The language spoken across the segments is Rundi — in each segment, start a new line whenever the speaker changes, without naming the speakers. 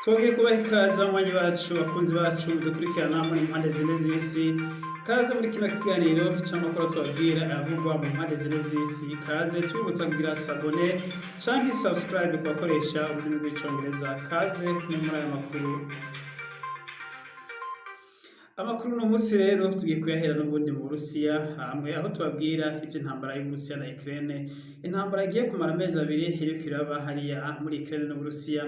Twongeye kubaha ikaze banywanyi bacu, bakunzi bacu dukurikirana muri mpande zine z'isi. Kaze muri kino kiganiro c'amakuru tubabwira ayavugwa mu mpande zine z'isi. Kaze tubibutsa kugira s'abonner canke subscribe ku bakoresha ururimi rw'Icongereza. Kaze ni muri aya makuru. Amakuru uno munsi rero tugiye kuyahera n'ubundi mu Burusiya, hamwe aho tubabwira ivy'intambara y'Uburusiya na Ukraine, intambara igiye kumara amezi 2 iriko iraba hariya muri Ukraine n'Uburusiya.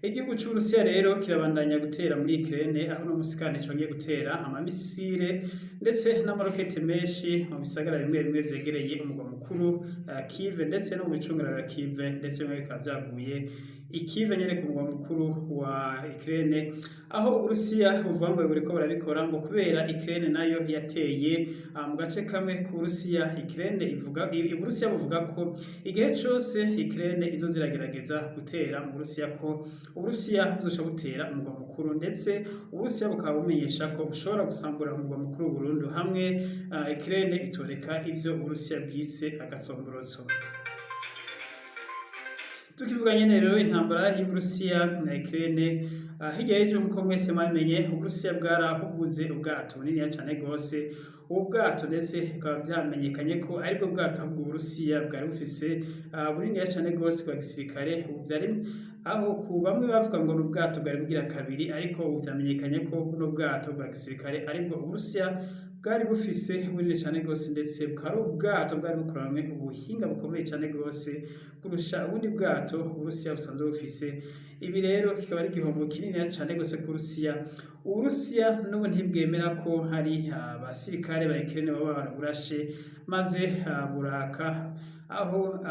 Igihugu c'Uburusiya rero kirabandanya gutera muri Ukraine, aho uno munsi kandi congeye gutera amamisire ndetse n'amarokete menshi mu bisagara bimwe bimwe vyegereye umugwa mukuru Kiev, ndetse no mu micungararo ya Kiev, ndetse bimwe bikaba vyaguye i Kiev nyene ku mugwa mukuru wa Ukraine, aho Uburusiya buvuga ngo buriko burabikora ngo kubera Ukraine nayo yateye mu gace kamwe k'Uburusiya. Ukraine ivuga, Uburusiya buvuga ko igihe cose Ukraine izo ziragerageza gutera mu Burusiya, ko Uburusiya buzoca butera umugwa mukuru, ndetse Uburusiya bukaba bumenyesha ko bushobora gusambura umugwa mukuru burundu hamwe Ukraine itoreka ivyo Uburusiya bwise agasomborotso. Tukivuga nyene rero intambara y'Uburusiya na Ukraine, hirya y'ejo, nkuko mwese mwabimenye, Uburusiya bwarahuguze ubwato buniniya cane gose. Ubu bwato ndetse bikaba vyamenyekanye ko aribwo bwato ahubwo Uburusiya bwari bufise buniniya cane gose bwa gisirikare. Ubu vyari aho ku bamwe bavuga ngo ni ubwato bwari bugira kabiri, ariko ubu vyamenyekanye ko buno bwato bwa gisirikare aribwo Uburusiya bwari bufise bunini cane gose, ndetse bukaba ari ubwato bwari bukoranywe ubuhinga bukomeye cane gose kurusha ubundi bwato Uburusiya busanzwe bufise. Ibi rero kikaba ari igihombo kininiya cane gose ku Burusiya. Uburusiya n'ubu ntibwemera ko hari abasirikare ba Ukraine baba baraburashe maze buraka, aho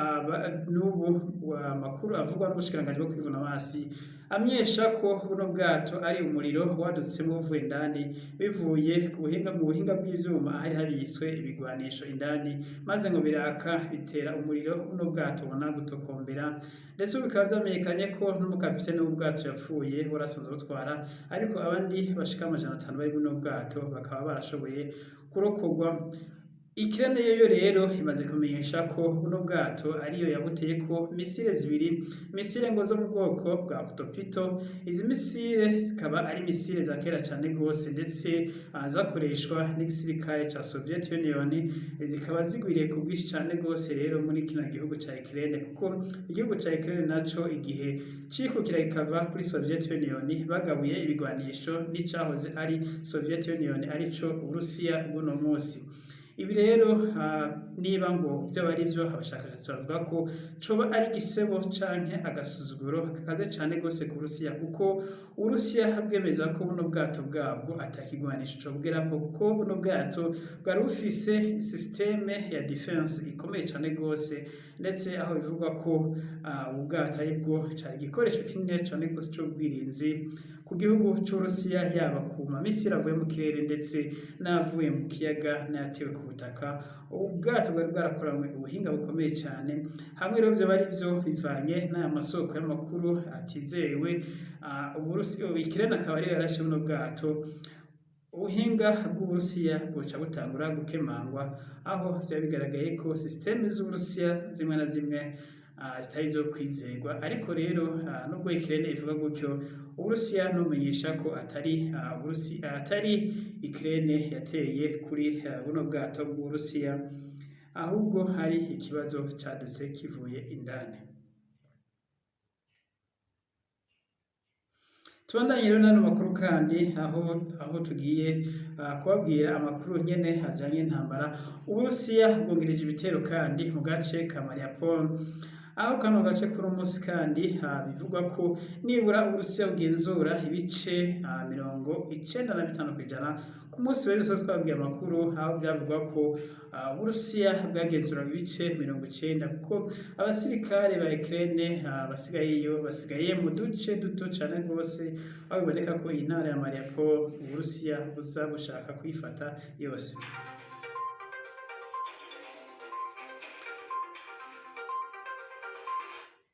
n'ubu amakuru avugwa n'ubushikiranganji bwo kwivuna amazi amenyesha ko buno bwato ari umuriro wadutsemwo uvuye indani, bivuye ku buhinga mu buhinga bw'ivyuma ahari habitswe ibigwanisho indani, maze ngo biraka bitera umuriro, buno bwato bubona gutokombera. Ndetse ubu bikaba vyamenyekanye ko n'umukapitene w'ubwato yapfuye wari asanzwe butwara, ariko abandi bashika 500 bari buno bwato bakaba barashoboye kurokorwa. Ukraine yoyo rero imaze kumenyesha ko buno bwato ariyo yabuteyeko misile zibiri, misile ngo zo mu bwoko bwa Topito. Izi misile zikaba ari misile za kera cane gose, ndetse zakoreshwa n'igisirikare ca Soviet Union, zikaba zigwiriye ku bwinshi cane gose rero muri kino gihugu ca Ukraine, kuko igihugu ca Ukraine naco igihe cikukira kikava kuri Soviet Union bagabuye ibigwanisho n'icahoze ari Soviet Union, arico Uburusiya bw'uno munsi. Ibi rero niba ngo vyoba ari vyo, abashakashatsi bavuga ko coba ari igisebo canke agasuzuguro gakaze cane gose ku Burusiya, kuko Uburusiya bwemeza ko buno bwato bwabwo atakigwanisho cobugerako, kuko buno bwato bwari bufise système ya défense ikomeye cane gose, ndetse aho bivugwa ko ubu bwato aribwo cari igikoresho kinini cane gose c'ubwirinzi ku gihugu c'Uburusiya, yaba ku mamisire avuye mu kirere ndetse n'avuye mu kiyaga n'ayatewe ku butaka. Ubu bwato bwari bwarakoranywe ubuhinga bukomeye cane. Hamwe rero vyoba ari vyo, bivanye n'aya masoko y'amakuru atizewe, Ukraine akaba ariyo yarashe buno bwato, ubuhinga bw'Uburusiya bwoca butangura gukemangwa, aho vyaba bigaragaye ko système z'Uburusiya zimwe na zimwe zitari izo kwizerwa. Ariko rero nubwo Ukraine ivuga gutyo, Uburusiya numenyesha ko atari Ukraine yateye kuri buno bwato bw'Uburusiya, ahubwo hari ikibazo cadutse kivuye indani. Tubandanye rero n'ano makuru kandi, aho tugiye kubabwira amakuru nyene ajanye n'intambara. Uburusiya bwongereje ibitero kandi mu gace ka Mariupol, aho kano gace kuri munsi kandi bivugwa ko nibura Uburusiya bugenzura ibice 95%. Ku munsi w'ejo twababwiye amakuru aho byavugwa ko Uburusiya bwagenzura ibice 90, kuko abasirikare ba Ukraine basigayeyo basigaye mu duce duto cane rwose, aho biboneka ko intara ya Mariupol Uburusiya buza bushaka kuyifata yose.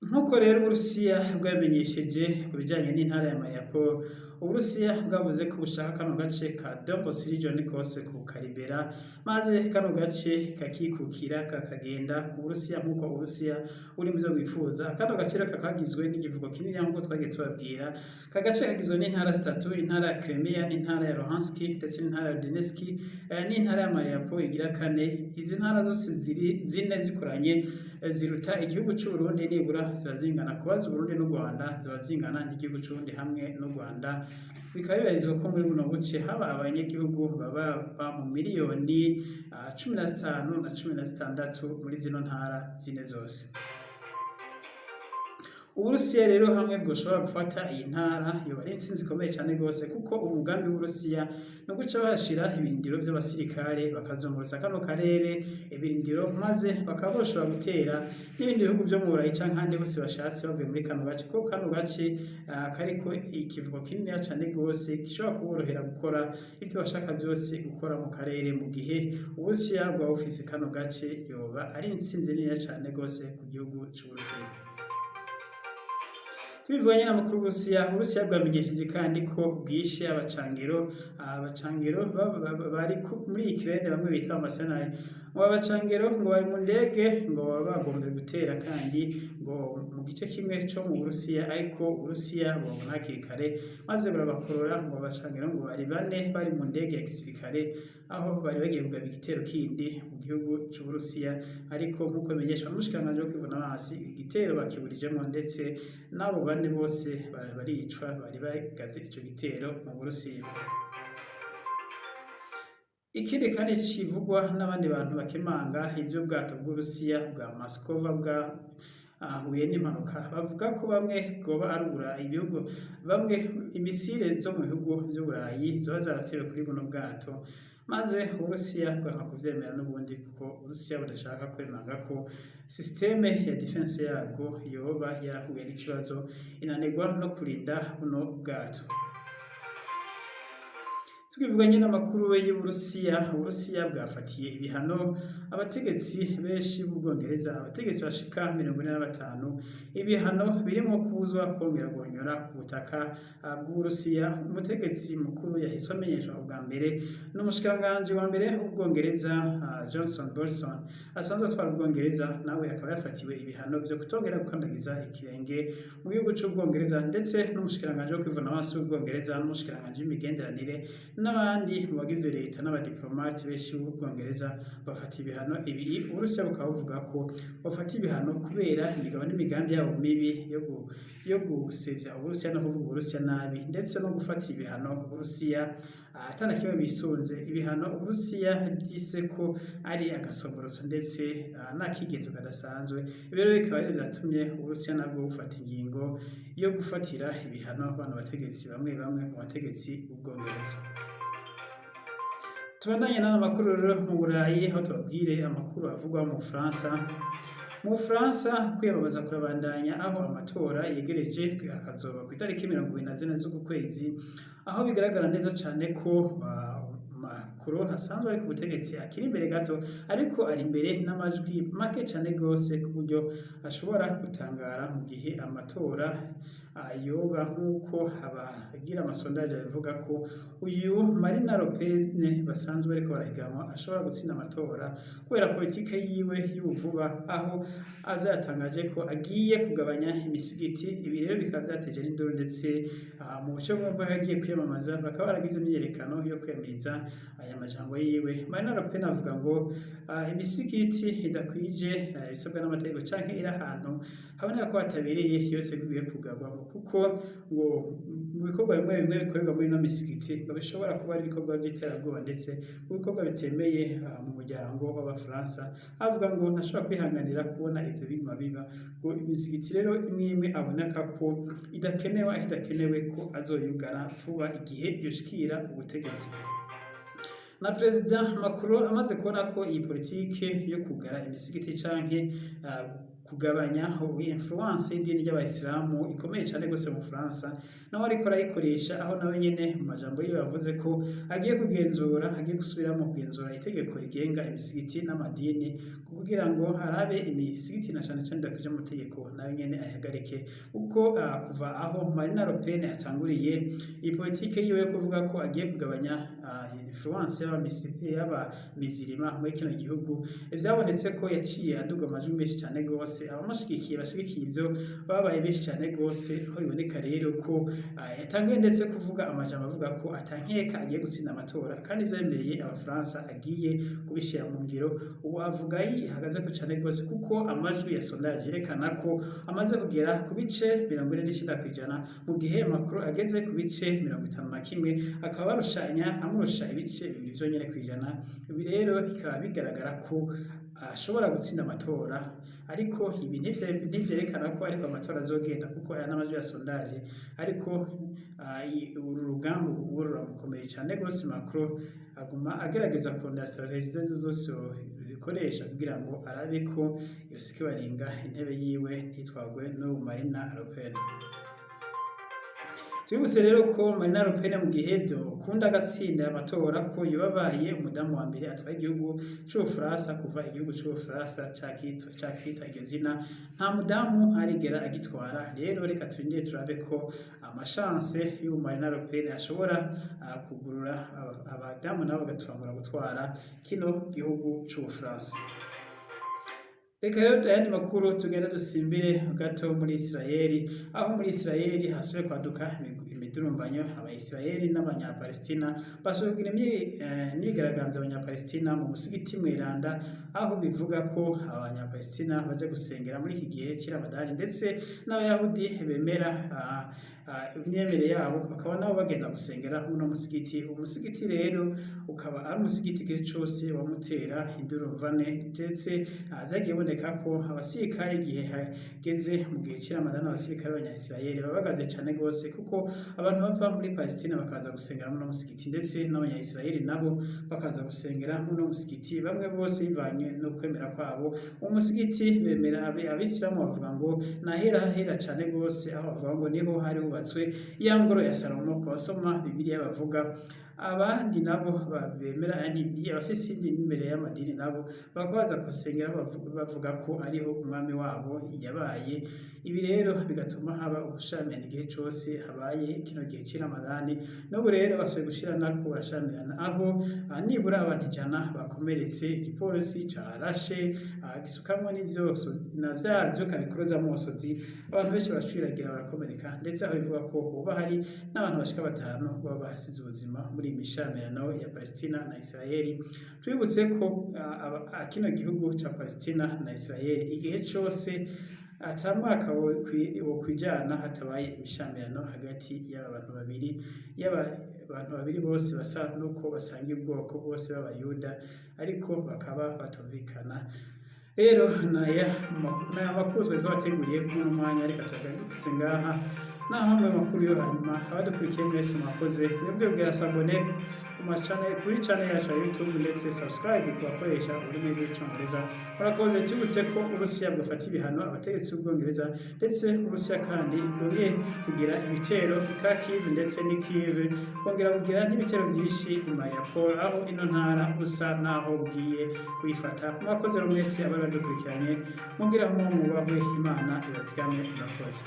Nk'uko rero Uburusiya bwamenyesheje ku bijanye n'intara ya Mariupol, Uburusiya bwavuze ko bushaka kano gace ka Donbas region kose kukaribera, maze kano gace kakikukira, kakagenda ku Burusiya nk'uko Uburusiya buri muvyo bwifuza. Kano gace rero kakagizwe n'ikivugo kinini nk'uko twagiye tubabwira. Aka gace kagizwe n'intara zitatu: intara ya Crimea, n'intara ya Luhansk, ndetse n'intara ya Donetsk, n'intara ya Mariupol igira kane. Izi ntara zose ziri zine zikoranye ziruta igihugu c'Uburundi nibura, ziba zingana kubaza Uburundi n'u Rwanda, ziba zingana n'igihugu c'Uburundi hamwe n'u Rwanda. Bikaba bibarizwa ko muri buno buce haba abanyagihugu baba ba mu miliyoni 15 na 16 muri zino ntara zine zose. Uburusiya rero hamwe bwoshobora gufata iyi ntara, yoba ari intsinzi ikomeye cane gose, kuko umugambi w'Uburusiya ni uguca bahashira ibirindiro vy'abasirikare, bakazungurutsa kano karere ibirindiro, maze bakaba boshobora gutera n'ibindi bihugu vyo mu Burayi canke ahandi hose bashatse bavuye muri kano gace, kuko kano gace kariko ikivuko kininiya cane gose gishobora kuborohera gukora ivyo bashaka vyose gukora mu karere. Mu gihe Uburusiya bwaba bufise kano gace, yoba ari intsinzi niniya cane gose ku gihugu c'Uburusiya. Tubivuganye n'amakuru y'Uburusiya, Uburusiya bwamenyesheje kandi ko bwishe abacangero bari muri Ukraine, bamwe bita abamercenaires. Ngo abacangero ngo bari mu ndege, ngo baba bagomba gutera kandi ngo mu gice kimwe co mu Burusiya, ariko Uburusiya bubabona hakiri kare maze burabakorora. Ngo abacangero ngo bari bane bari mu ndege ya gisirikare, aho bari bagiye kugaba igitero kindi mu gihugu c'Uburusiya, ariko nk'uko bimenyeshwa n'umushikiranganji wo kwivuna abansi, igitero bakiburijemwo, ndetse n'abo bane bose baricwa bari bagavye ico gitero mu Burusiya. Ikindi kandi civugwa n'abandi bantu bakemanga ivy'ubwato bw'Uburusiya bwa Moskova bwahuye n'impanuka, bavuga ko bamwe bwoba ari Uburayi, ibihugu bamwe, imissile zo mu bihugu vy'Uburayi zoba zaratewe kuri buno bwato, maze Uburusiya bwanka kuvyemera n'ubundi, kuko Uburusiya budashaka kwemanga ko système ya défense yabwo yoba yarahuye n'ikibazo, inanirwa no kurinda buno bwato. Tukivuganye n'amakuru y'Uburusiya, Uburusiya bwafatiye ibihano abategetsi benshi b'Ubwongereza, abategetsi bashika 45, ibihano birimwo kubuzwa kongera guhonyora ku butaka bw'Uburusiya. Umutegetsi mukuru yahise amenyeshwa ubwa mbere n'umushikiranganji wa mbere w'Ubwongereza, Johnson Bolson, asanzwe atwara Ubwongereza, nawe akaba yafatiwe ibihano vyo kutongera gukandagiza ikirenge mu gihugu c'Ubwongereza, ndetse n'umushikiranganji wo kwivuna abansi w'Ubwongereza, n'umushikiranganji w'imigenderanire, n'abandi mu bagize leta, n'abadiplomate benshi b'Ubwongereza bafata ibihano ibi. Uburusiya bukaba buvuga ko bafata ibihano kubera imigabo n'imigambi yabo mibi yo gusevya Uburusiya no kuvuga Uburusiya nabi, ndetse no gufatira ibihano Uburusiya atana kimwe bisunze, ibihano Uburusiya vyise ko ari agasomborotso ndetse n'akigenzo kadasanzwe. Ibi rero bikaba arivyo vyatumye Uburusiya nabwo bufata ingingo yo gufatira ibihano bano bategetsi, bamwe bamwe mu bategetsi b'Ubwongereza. Tubandanye n'ano makuru rero mu Burayi, aho tubabwire amakuru avugwa mu Bufaransa. Mu Bufaransa kwiyamamaza kurabandanya, aho amatora yegereje, akazoba ku itariki 24 z'uku kwezi, aho bigaragara neza cane ko Macron asanzwe ari ku butegetsi akiri imbere gato, ariko ari imbere n'amajwi make cane gose, ku buryo ashobora gutangara mu gihe amatora yoba nk'uko abagira amasondages babivuga, ko uyu Marine Le Pen basanzwe bariko barahiganwa ashobora gutsinda amatora kubera politike yiwe y'ubuvuba, aho aza yatangaje ko agiye kugabanya imisigiti. Ibi rero bikaba vyateje n'induru, ndetse mu buce bumwe bwo yagiye kwiyamamaza bakaba baragize imyiyerekano yo kwiyamiriza aya majambo yiwe. Marine Le Pen avuga ngo imisigiti idakwije ibisabwa n'amategeko canke iri ahantu haboneka ko hatabereye yose ikwiye kugarwa, ngo kuko ngo mu bikorwa bimwe bimwe bikorerwa muri ino misigiti ngo bishobora kuba ari ibikorwa vy'iterabwoba, ndetse mu bikorwa bitemeye mu muryango w'Abafaransa. Avuga ngo ntashobora kwihanganira kubona ivyo biguma biba, ngo imisigiti rero imwe imwe aboneka ko idakenewe, aho idakenewe, ko azoyugara vuba igihe yoshikira ubutegetsi. Na Perezida Macron amaze kubona ko iyi politike yo kugara imisigiti canke kugabanya influence y'idini ry'abayisilamu ikomeye cane gose mu Bufaransa. Nawe ariko arayikoresha, aho nawe nyene mu majambo yiwe yavuze ko agiye kugenzura, agiye gusubiramo kugenzura itegeko rigenga imisigiti n'amadini, kugira ngo arabe imisigiti na cane cane idakwije amategeko, nayo nyene ayihagarike. Kuko kuva aho Marine Le Pen atanguriye iyi politike yiwe yo kuvuga ko agiye kugabanya influence y'abamizirima muri kino gihugu, vyabonetse ko yaciye aduga amajwi menshi cane gose. Abamushigikiye, bashigikiye ivyo, babaye benshi cane gose, aho biboneka rero ko yatanguye ndetse kuvuga amajambo avuga ko atankeka agiye gutsinda amatora, kandi ivyo yemereye Abafaransa agiye kubishira mu ngiro. Ubu avuga yihagaze ko cane gose, kuko amajwi ya sondage yerekana ko amaze kugera ku bice 49%, mu gihe Macron ageze ku bice 51, akaba barushanya, amurusha ibice 2 vyonyene kw'ijana. Ibi rero bikaba bigaragara ko ashobora gutsinda amatora, ariko ibi ntivyerekana ko ariko amatora azogenda, kuko aya n'amajwi ya sondage. Ariko uru rugamba ubu ruramukomeye cane gose. Macron aguma agerageza kurondera stratégie izo zose bikoresha kugira ngo arabe ko yosecuringa intebe yiwe ntitwagwe n'ubu Marine Le Pen. Twibutse rero ko Marine Le Pen, mu gihe vyokunda agatsinda amatora, ko yoba abaye umudamu wa mbere atwaye igihugu c'Ubufaransa kuva igihugu c'Ubufaransa cakita iryo zina. Nta mudamu arigera agitwara. Rero reka turindire turabe ko ama chances y'ubu Marine Le Pen ashobora kugurura abadamu nabo bagatangura gutwara kino gihugu c'Ubufaransa. Reka rero ayandi makuru tugenda dusimbire gato muri Isirayeli, aho muri Isirayeli hasubiye kwaduka imidurumbanyo. Abayisirayeli n'Abanyapalestina basubiye kugira imyigaragambyo, Abanyapalestina mu musigiti mweranda, aho bivuga ko Abanyapalestina baja gusengera muri iki gihe c'Iramadani, ndetse n'Abayahudi bemera imyemerere yabo bakaba nabo bagenda gusengera muno musigiti. Umusigiti rero ukaba ari umusigiti igihe cose wamutera indurumvane, ndetse vyagiye biboneka ko abasirikare, igihe hageze mu gihe c'Iramadani, abasirikare b'Abanyayisirayeli baba bagaze cane gose, kuko abantu bava muri Palestina bakaza gusengera muno musigiti, ndetse n'Abanyayisirayeli nabo bakaza gusengera muno musigiti, bamwe bose bivanye no kwemera kwabo. Umusigiti bemera, Abisilamu bavuga ngo nahera hera cane gose, aho bavuga ngo niho hari hubatswe ya ngoro ya Salomo, ku basoma Bibiliya bavuga. Abandi nabo bemera abafise iyindi myemerere y'amadini nabo bakaba baza gusengera, bavuga ko ariho umwami wabo yabaye. Ibi rero bigatuma haba ugushamirana igihe cose habaye kino gihe c'Iramadani. N'ubu rero basubiye gushiranako, barashamirana, aho nibura abantu 100 bakomeretse. Igipolisi carashe, gisukamwo n'ivyoso na vya vyuka bikoroza amosozi, abantu benshi barashwiragira, barakomereka, ndetse aho bivuga ko hoba hari n'abantu bashika batanu baba bahasize ubuzima muri iyi mishamirano ya Palestina na Isirayeli. Twibutse ko kino gihugu ca Palestina na Isirayeli igihe cose ata mwaka wokwijana hatabaye imishamirano hagati y'aba bantu babiri, y'aba bantu babiri bose basa nuko basangiye ubwoko, bose b'Abayuda, ariko bakaba batumvikana. Rero naya makuru twari twabateguriye kuri uno mwanya, reka tuyagarukirize ngaha, naho amwe makuru yo hanyuma. Abadukurikiye mwese mwakoze, mwebwe bwira s'abonner ku ma channel, kuri channel yacu ya YouTube, ndetse subscribe ku bakoresha ururimi rw'Icongereza. Murakoze. Tubutse ko Uburusiya bwafata ibihano abategetsi b'Ubwongereza, ndetse Uburusiya kandi bwongeye kugira ibitero i Kharkiv ndetse n'i Kiev, bwongera kugira n'ibitero byinshi i Mariupol, aho ino ntara busa naho bugiye kuyifata. Mwakoze rero mwese abari badukurikiranye, mugira aho mwubahwe, Imana ibazigame. Murakoze.